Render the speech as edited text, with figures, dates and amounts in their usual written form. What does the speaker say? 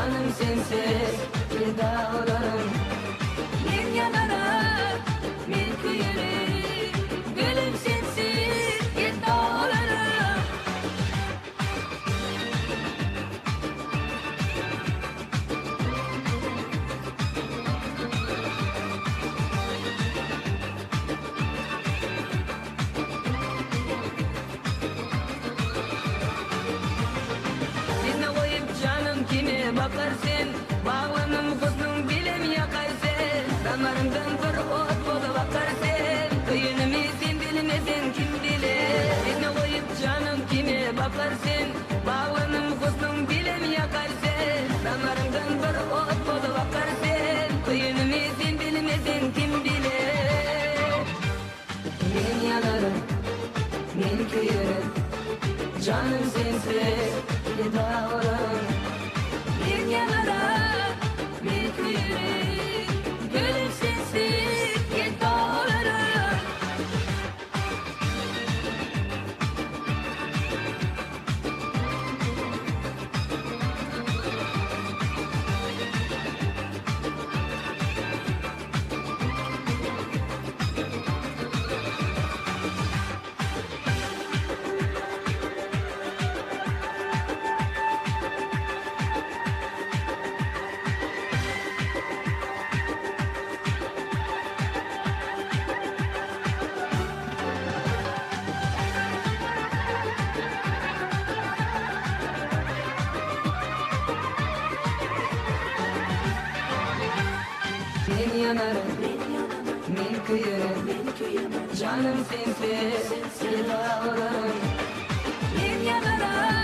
Janym sensiz pida bolaryn. Men ýanaryn, men köýerin, Gülüm sensiz geda bolaryn. Seni goýup janym kime bakar sen, Baglanym husnuň bilen ýakar sen, Damarymdan bir ot bolup akar sen, Köýenimi sen bilmeseň kim biler. Seni goýup janym kime bakar sen, Baglanym husnuň bilen ýakar sen, Damarymdan bir ot bolup akar sen, Köýenimi sen bilmeseň kim biler. Men ýanaryn, men köýerin, Janym sensiz pida bolaryn. Men ýanaryn, men köýerin, Gülüm sensiz geda bolaryn. Men ýanaryn, men köýerin, Janym sensiz pida bolaryn. Men ýanaryn.